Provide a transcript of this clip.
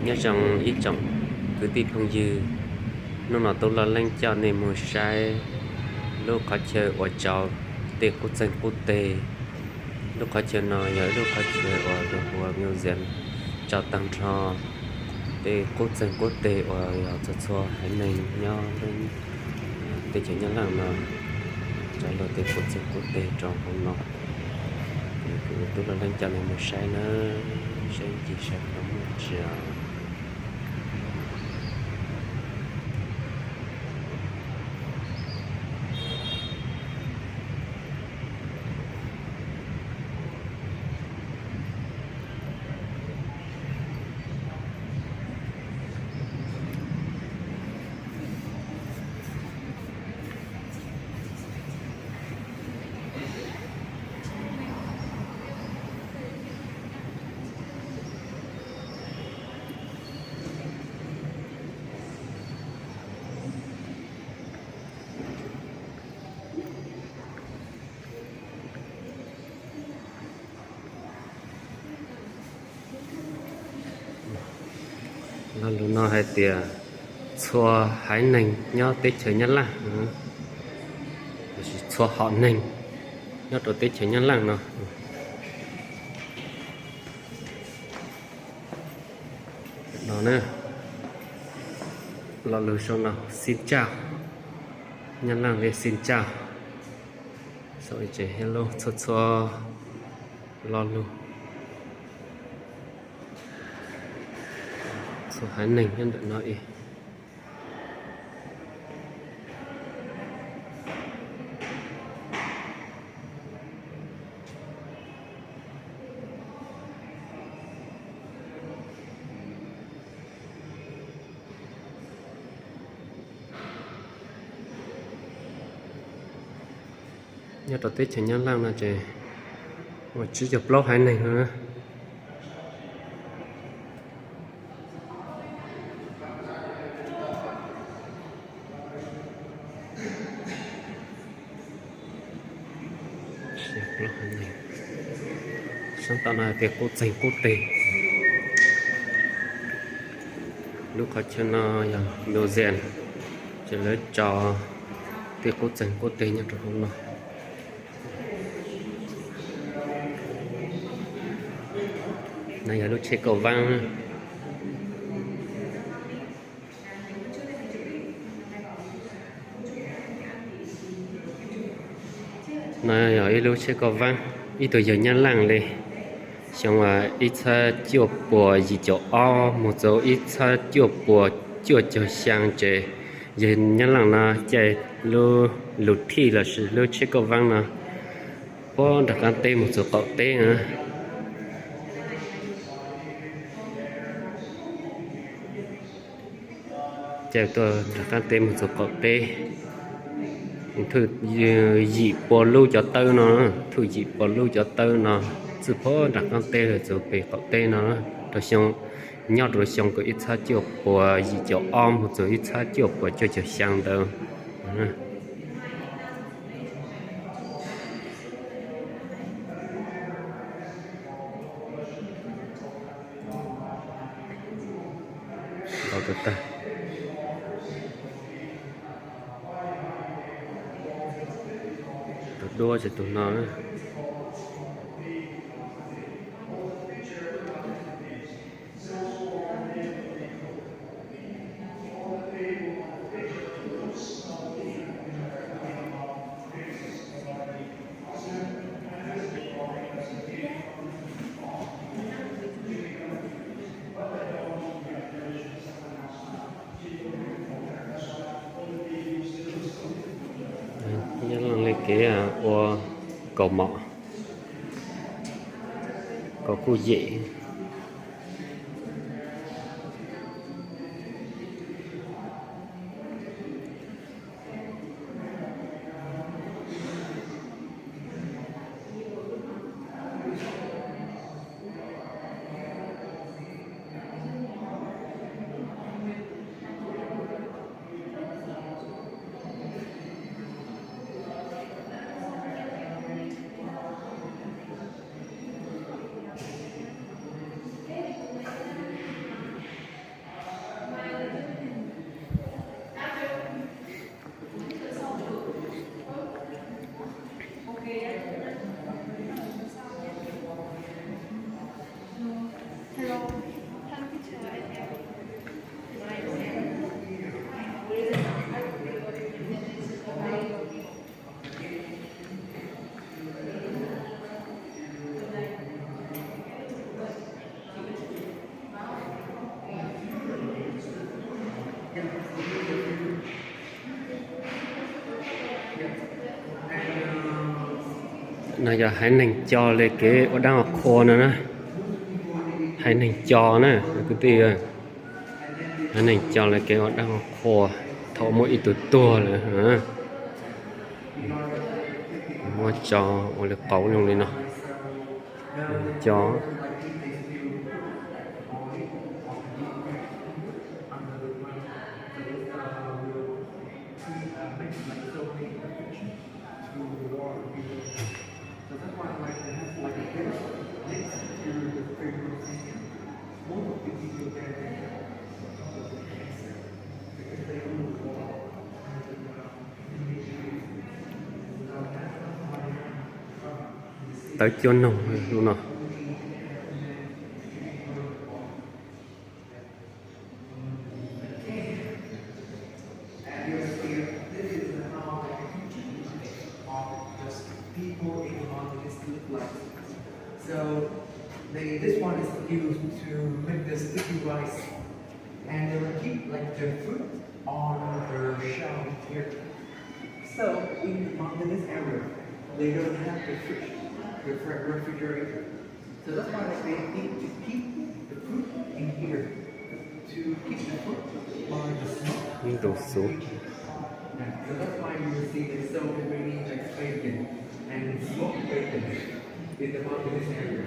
Nyob zoo ib tsoom kwv tij phooj ywg, hnub no Tub Loj Leeb coj nej mus saib lub qhov chaw uas tso tej qub txeeg qub teg. Lub qhov chaw no yog ib lub qhov chaw uas luag hu ua museum, tso tag nrho tej qub txeeg qub teg uas yog txhua txhua haiv neeg nyob teb chaws Nyab Laj no, tso luag tej qub txeeg qub teg rau hauv no. Ces kuv Tub Loj Leeb coj nej mus saib nawb, saib ncig saib puas muaj tsi. Lo lus no hais tias txhua haiv neeg nyob teb chaws Nyab Laj, lossis txhua hom neeg nyob rau teb chaws Nyab Laj no. No, lo lus sau no xin chào, Nyab Laj li xin chào. Sau ces hello, txhua txhua lo lus, txhua haiv neeg nyob ntawm no ib. Nyob rau teb chaws Nyab Laj no ces muaj tsib caug plaub haiv neeg no na. Sab tom no hais tias qub txeeg qub teg. Lub qhov chaw no yog museum, ces lawv tso tej qub txeeg qub teg nyob rau hauv no. No yog lub tsheb kauj vaab. No yog ib lub tsheb kauj vaab, ib tug yawg Nyab Laj li, xyoo ib txhiab cuaj puas yim caum ob mus txug ib txhiab cuaj puas cuaj caug xyaa ces yawg Nyab Laj no caij lub lus thij lossis lub tsheb kauj vaab no puag nram qaab teb mus txug qaum teb na. Caij tuaj nram qaab teb mus txug qaum teb, thwj yim pua lub cov tawb no, thwj yim pua lub cov tawb no txij puag nram qaab teb los txug pem qaum teb no, rau xyoo, nyob rau xyoo kaum ib txhiab cuaj puas yim caum ob mus txug ib txhiab cuaj puas cuaj caum xyaa ntawd. Ntau tag tag. Tus duab ces tus no. Nyob li kev ua kaus mom, kaus kuj yem. Yog haiv neeg Co li kev ua dab ua qhua no na. Haiv neeg Co na kwv tij, haiv neeg Co li kev ua dab ua qhua thaum muaj ib tug tuag lawm. Muab tso ua li qauv zoo li no. Co. Tawv cuab noog no. So they, this one is used to make the sticky rice, and they will keep like the fruit on the shelf here. So in the mountainous area, they don't have the fridge, the fr- refrigerator. So that's why they need to keep the fruit in here to keep the fruit by the smoke. Ntau xu. Yeah, so that's why you will see there's so many like bacon and smoked bacon in the mountainous area.